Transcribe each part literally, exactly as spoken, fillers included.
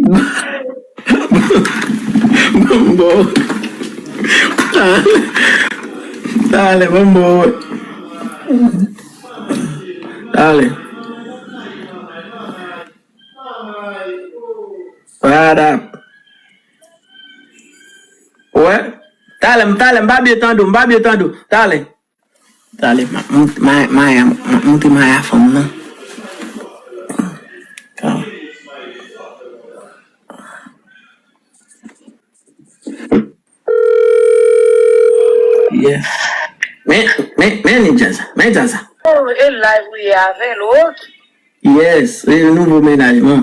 Ban m ba w. Talè, ban m ba w. Talè. What up? Wè? Talè, m, talè, m pa byen tande w, m pa byen tande w. Talè. Talè, m ap mont-, Maya, Maya, m ap montre Maya fanm nan. Talè. Yeah. Men, men, men ni djaz, men djaz. Oh, e live ou ye avè l, ok. Yes, e nouvo mennaj mwen.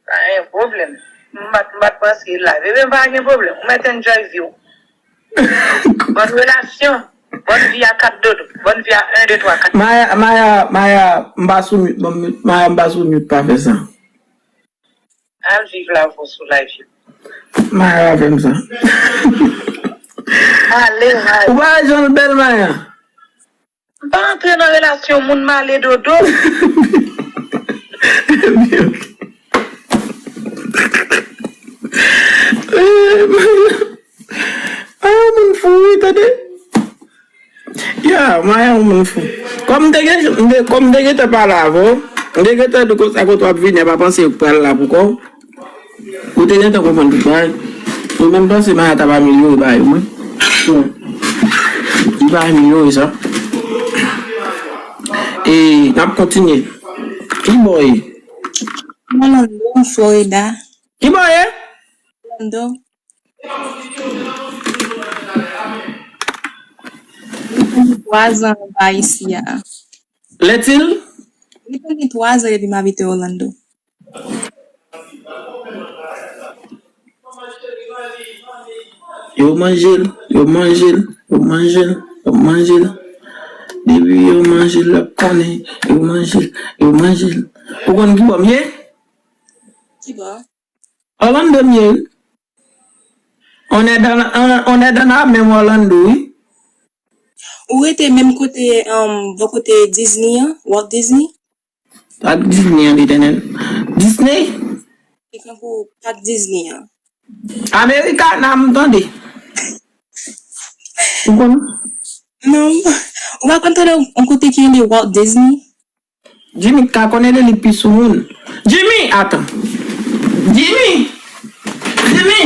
Pa gen pwoblèm. M pa t, m pa t panse l la. Bebe, pa gen pwoblèm. Ou mèt enjoy vi w. Bòn relasyon. Bòn vi a kat dodo. Bòn vi a en, de, twa, kat. Maya, Maya, Maya, m pa sou mute, ban m mute. Maya, m pa sou mute, pa fè sa. Al viv lavi w sou live yo. Maya pa fè m sa. Ale, ale. Ou pa wè jan l bèl, Maya? M pa antre nan relasyon moun, m ale dodo. Ebyen, ok. Maya yon moun fou, wi, tande. Ya, Maya yon moun fou. Kòm m te gen, m te, kòm m te gentan pale avè w, m te gentan di konsa kote w ap vini, a pa panse yo k pral la pou kò w. Ou te gentan konprann tout bagay. Ou menm panse Maya t ap amelyore bagay yo, mwen. Li pa amelyore sa. E n ap kontinye. Ki bò w ye? Orlando, Florida. Ki bò w ye? Orlando. Li fè twa zan anba isi a. Lètil? Li fè twa zan depi m abite Orlando. Yo manje l, yo manje l, yo manje l, yo manje l. Depi yo manje l, l ap konnen. Yo manje l, yo manje l. Ou konn ki bò m ye? Ki bò? Orlando m ye, wi. On est dans, on, on est dans la même Orlando, wi. Ou rete menm kote, um, bò kote Disney an, Walt Disney? Pak Disney an, Letènèl. Disney? Li tankou Pak Disney an. Americana, m tande. Ou konn? Non. Ou pa konn tande yon kote ki rele Walt Disney? Jimmy ka konnen li, li pi sou moun. Jimmy, atan. Jimmy! Jimmy!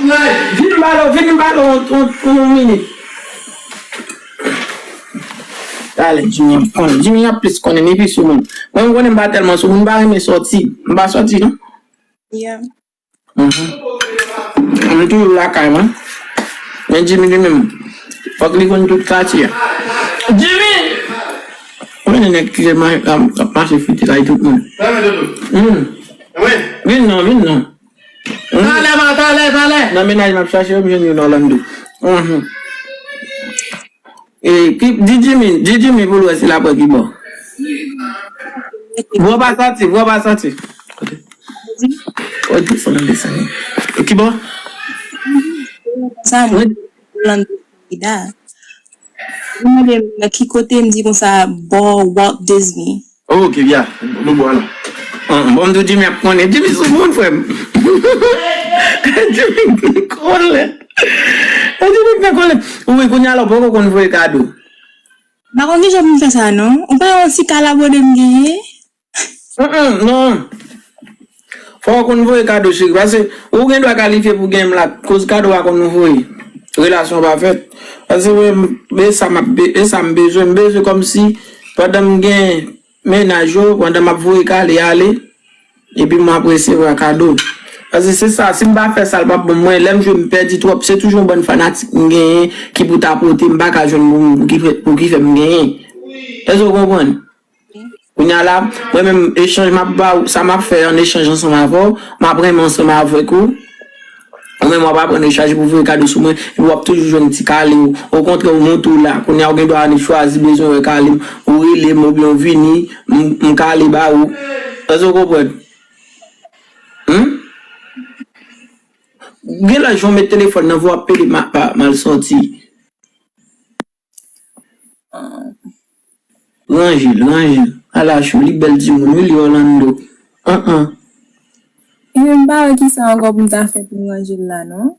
Vin m pale w, vin m pale w yon, yon, yon minit. Talè, Jimmy ap konnen. Jimmy ap plis konnen, li pi sou moun. Mwen, m konnen m pa tèlman sou moun, m pa renmen sòti. M pa sòti, non. Yeah. Mhm. M toujou lakay mwen. Men Jimmy li menm, fòk li konn tout katye a. Jimmy! Ou konnen nèg ki se ma-, ap, ap mache fite kay tout moun. Hmm. Vin non, vin non. Hmm. Talè, ma, talè, talè. Nan mennaj m ap chache yo, m jwenn yo nan Orlando. Mhm. E, ki, di Jimmy, di Jimmy pou l wè si l ap wè ki bò. Vwa pa sòti, vwa pa sòti. Kote? Kote, desann, desann. E ki bò? Sa, mwen, Orlando, Florida. Li mande m nan ki kote, m di konsa, bò Walt Disney. Ok, ya, nou bò la. Ah, bon, m di w Jimmy ap konnen. Jimmy sou moun, frè m. Jimmy kole. Jimmy kole. Wi, kounye a la, ou poko konn voye kado. M pa konn kijan pou m fè sa, non. Ou pa wè yon ti kal abòne m genyen? Mm, mm, non. Fò w konn voye kado, cheri. Paske ou gen dwa kalifye pou gen m la. Koz kado a konn nou voye. Relasyon pa fèt. Paske mwen, e sa m ap be-, e sa m bezwen. M bezwen kòmsi pandan m gen mennaj yo, pandan m ap voye kale ale, epi mwen ap resevwa kado. Paske se sa, si m pa fè sa, l p ap bon. Mwen, lè m jwe, m pèdi twòp. Se toujou yon bann fanatik m genyen ki pou ta pote, m pa ka jwenn moun pou ki fè, pou ki fè m genyen. Èske w konprann? Kounye a la, mwen menm, echanj m ap ba w, sa m ap fè an echanj ansanm avè w, m ap renmen ansanm avèk ou. Ou menm w ap aprann echanj pou voye kado sou mwen, epi w ap toujou jwenn ti kale w. Okontrè, ou montre w la. Kounye a, ou gen dwa annik chwazi bezwen wè kale m. Ou rele m oubyen ou vini, m, m kale ba ou. Èske w konprann? Hmm? Gen lè jan w met telefòn nan vwa w ap pede ma-, pa, mal sòti. Ranje l, ranje l. Ala chou, li bèl timoun, wi, li Orlando. An, an. M pa wè kisa ankò pou m ta fè pou m ranje l la, non.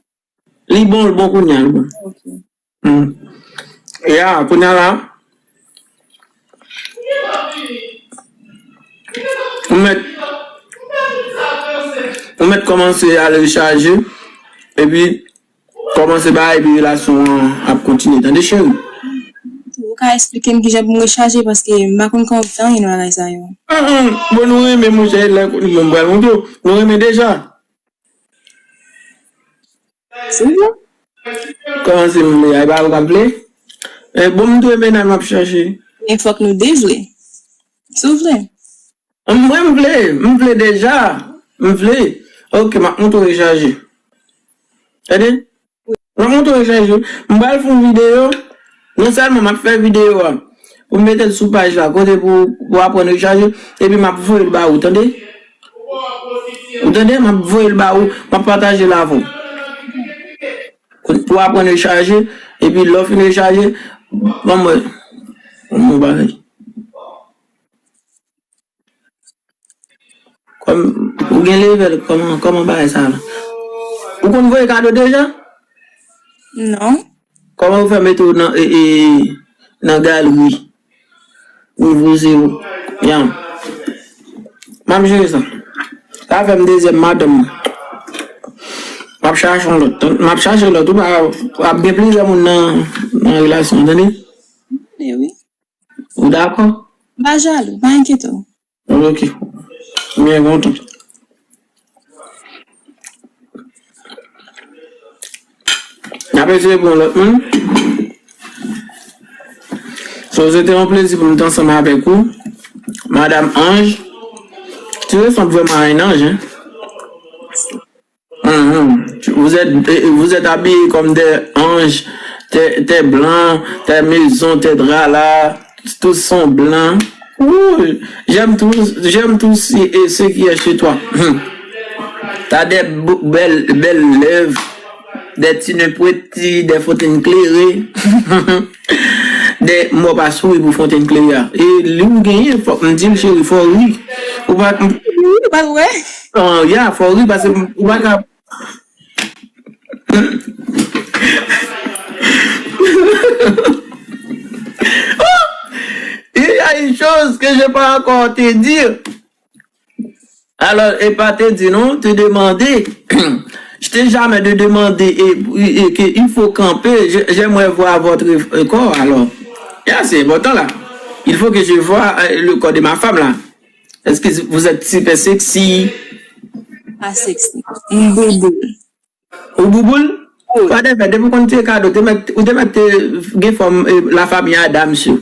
Li bon, li bon kounye a, li bon. Ok. Hmm. Ya, kounye a la, ou mèt, ou mèt kòmanse al rechaje, epi kòmanse bay, epi relasyon an ap kontinye, tande, cheri? Ou ka eksplike m kijan pou m rechaje, paske m pa konn kòman pou fè anyen nan bagay sa yo. Bon, nou renmen, monchè, lè nou pral montre w, nou renmen deja. Silvouplè. Kòman se m vle a? E pa ou k ap vle? E bon, m dwe mennaj m ap chache. Men fòk nou de vle. Silvouplè. Mwen, m vle. M vle deja. M vle. Ok, m ap montre w rechaje. Tande? M ap montre w rechaje. M pral fè yon videyo. Non sèlman m ap fè videyo a pou m mete l sou paj la, kote pou, pou aprann rechaje, epi m ap voye l ba ou, tande? Ou tande? M ap voye l ba ou, m ap pataje l avè w. Pou aprann rechaje, epi lè w fin rechaje, ban mwen yon bagay. Kòm ou gen level, kòman, kòman bagay sa la? Ou konn voye kado deja? Non. Kòman yo fè mete w nan, e, e, nan galri? Nivo zewo. Yan. M ap jere sa. Sa fè m dezyèm madanm mwen. M ap chache yon lòt. M ap chache lòt. Ou pa ap gen plizyè moun nan, nan relasyon, tande? E wi. Ou dakò? M pa jalou, pa enkyete w. Ok. M byen kontan. N ap eseye pou yon lòt moun. So, se te yon plezi pou m te ansanm avèk ou, Madam Ange. Tu ressembles vraiment à un ange, hein? Mhm. Vous êtes, vous êtes habillés comme des anges, tes, tes blancs, tes maisons, tes draps là, tous sont blancs. Ouh, j'aime tout, j'aime tout ce, et ce qui est chez toi. Hmm. T'as des belles, belles lèvres, des tines pointues, des fontaines claires. De mò pa souri pou fontenn klere a. E li ou genyen, fòk m di l, cheri, fò w ri. Ou pa. Ou pa wè? Oh, ya, fò w ri, paske ou pa ka. Il y a une chose que j'ai pas encore te dire. Alors, et pas te dire non, te demander. Je t'ai jamais de demander et, et que il faut camper. Je- J'aimerais voir votre euh, corps. Alors, yeah, c'est important là. Il faut que je vois euh, le corps de ma femme là. Est-ce que vous êtes super sexy? Pa sexy. M bouboul. Ou bouboul? Ou pa te fè, depi w konn tire kado, te mèt, ou te mèt te gen fòm eh, la famille Adams yo.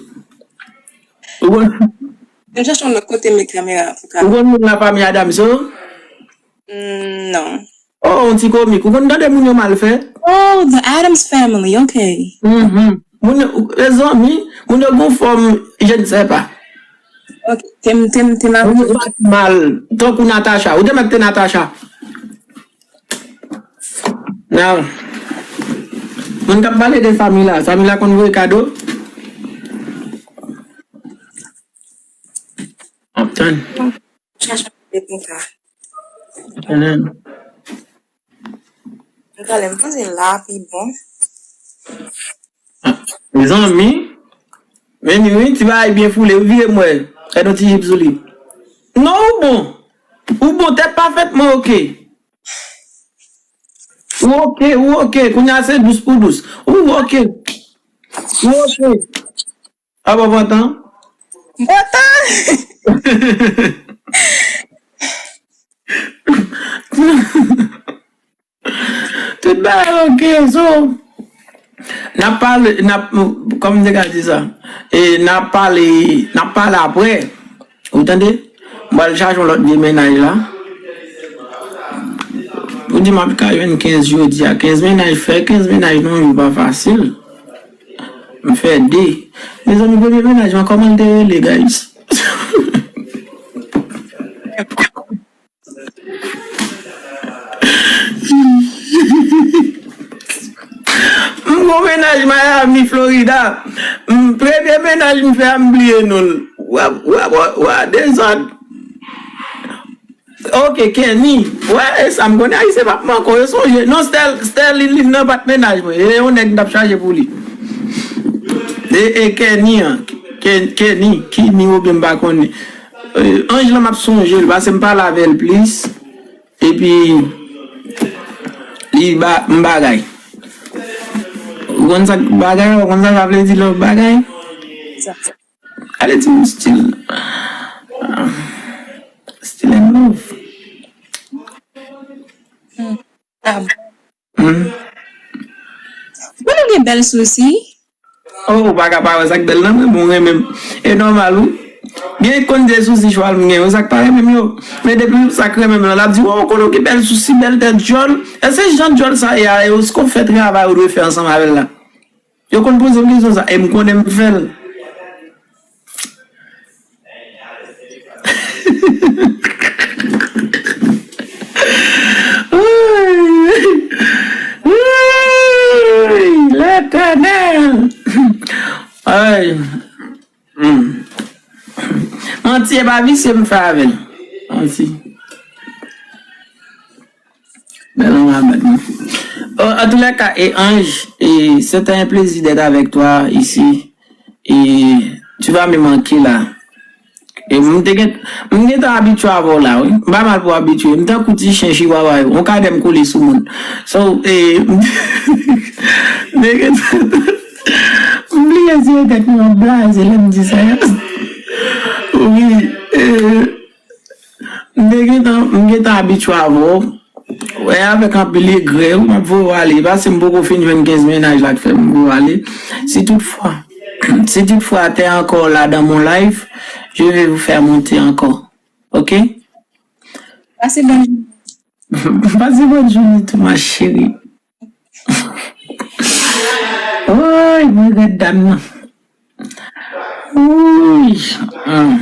Ou konn, M chache yon lòt kote met kamera pou ka. Ou konn moun la famille Adams yo? Mm, non. Oh, yon ti komik. Ou konn tande moun yo mal fè? Oh, the Addams Family, ok. Mhm. Moun yo, e zanmi, moun yo gon fòm, je ne sais pas. Ok, tem, tem, tem a. Moun yo mal, tankou Natacha. Ou te mèt te Natacha. Nan. Moun k ap pale de Samila. Samila konn voye kado? Ap tann. Chache de kontra. Tann. M talè m panse la pi bon. Mezanmi, men ni wi, ti bagay byen foule, wi, vire m wè. Gade yon ti jip sou li. Non, ou bon. Ou bon, tèt pafètman oke. Ou oke, ou oke. Kounye a se dous pou dous. Ou oke. Ou oke. A bon, pantan? Pantan! Tout bagay oke, so. N ap pale, n ap, kòm m te ka di sa, e n ap pale, n ap pale apre. Ou tande? M pral chache yon lòt vye mennaj la. Ou di m ap ka jwenn kenz jodi a. Kenz mennaj, fè kenz mennaj nan yon jou pa fasil. M fè de. Mezanmi, premye mennaj mwen, kòman l te rele, guys? M gon mennaj Miami, Florida. M premye mennaj m fè a, m bliye non l. Wa, wa, wa, wa, dezòd. Ok, Kenny. Wè, e sa m konnen, Ayisyen p ap manke w, yo sonje. Non, Stèl, Stèl, li, li nan pa t mennaj mwen. E yon nèg m t ap chache pou li. E, e Kenny an. Ken-, Kenny, Kenny oubyen m pa konnen. E, Anj lan m ap sonje l, paske m pale avè l plis. Epi, li ba, m bagay. Ou konn sa k bagay, ou konn sa sa vle di lè w bagay? Ale di m still, still in love. Hmm. Ah. Hmm. Bon, nou gen bèl sousi. Oh, ou pa ka pa wè sa k bèl nan men, bon, renmen m. E nòmal, wi. Gen konn de sousi chwal m gen, sa k pa renmen m yo. Men depi sa k renmen m lan, l ap di, "Wow, konnen w gen bèl sousi, bèl tèt djòl." E se jan djòl sa ye a, e oske w fè travay ou dwe fè ansanm avè l la. Yo konn poze m kesyon sa, e m konnen m fè l. Woy! Woy! Letènèl! Ay! Hmm. Manti, e pa visye m fè avè l. Manti. Bèl anba bèl. Oh, en tous les cas, et Ange, et c'était un plaisir d'être avec toi ici. Et tu vas me manquer là. E m te gen, m gentan abitye avè w la, wi. M pa mal pou abitye. M tankou ti chen chiwawa yo. On kadè m kole sou moun. So, e, m te gentan, m bliye si se tèt mwen an blaze lè m di sa. Wi, e, M te gentan, m gentan abitye avè w. Wè, avèk anpil egrè, wi, m ap voye w ale. Paske m poko fin jwenn kenz mennaj la k fè m voye w ale. Si toutfwa, si toutfwa t'es encore là dans mon live, je vais vous faire monter encore. Ok? Pase bòn jounen. Pase bòn jounen tou, ma chérie. Woy, mwen regrèt dam nan. Woy. Hmm.